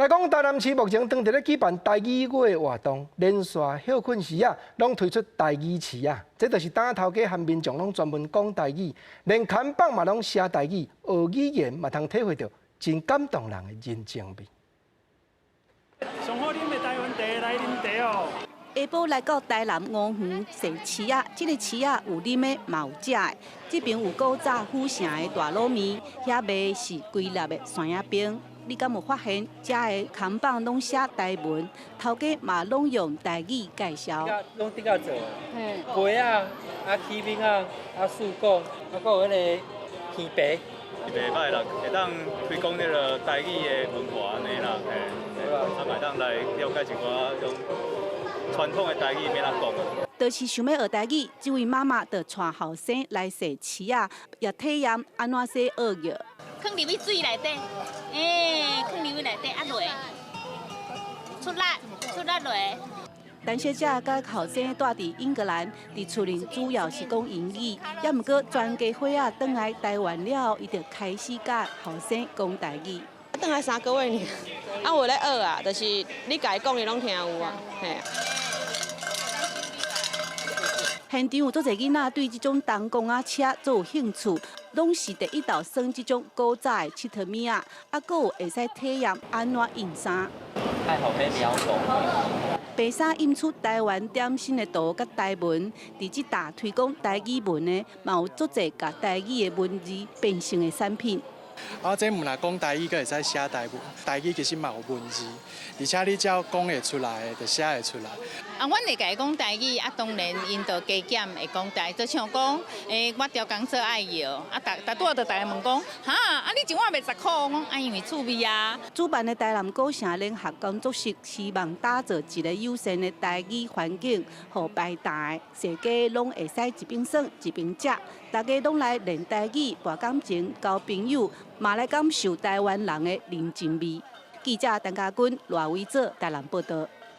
來講台南市目前當佇咧舉辦台語月活動，連續歇睏時啊，攏推出台語詞啊，這就是當頭家和民眾攏專門講台語，連看板嘛攏寫台語，學語言嘛通體會著真感動人的人情味。上好啉的台灣茶，來啉茶哦。下晡來到台南吳園踅市仔，這个市仔有啉的，嘛有食的。這邊有古早府城的大滷麵，遐賣是規粒的蒜仔冰。你敢有發現，遮的看板攏寫台文，頭家嘛攏用台語介紹。攏比較做，粿仔、啊起餅仔、啊水果，啊閣有彼个魚皮。袂䆀啦，會當推廣這个台語的文化按呢啦，嘿，啊嘛會當來了解一寡種傳統的台語欲按怎講。就是想欲學台語，這位媽媽就帶後生來踅市仔，也體驗按怎洗蚵葉。囥入去水內底，欸，囥入去內底啊落，出力出力落。陳小姐佮後生蹛佇英格蘭，佇厝裡主要是講英語，也毋過全家伙仔轉來台灣了後，伊就開始佮後生講台語。轉來3個月爾，啊有咧學啊，就是你共伊講，伊攏聽有啊，嘿。現場有足濟囡仔對這種銅公仔車足有興趣，攏是第一道耍這種古早的𨑨迌物仔，啊，閣有會使體驗按怎印衫。太好彼苗族。白衫印出台灣點心的圖佮台文，佇這搭推廣台語文的，嘛有足濟共台語的文字變成的產品。啊，這毋但講台語，閣會使寫台文。台語其實嘛有文字，而且你只要講會出來，就寫會出來。啊，阮會共伊講台語，啊，當然𪜶就加減會講台語，就像講，欸，我雕工做愛搖，啊，逐逐拄仔就逐家問講，哈，啊，你一碗賣10箍，我講，啊，因為趣味啊。主辦的台南古城聯合工作室，希望打造一个友善的台語環境，予排檔的踅街攏會使一邊耍一邊食，大家攏來練台語、博感情、交朋友，嘛來感受台灣人的人情味。記者陳家軍、賴偉哲台南報導。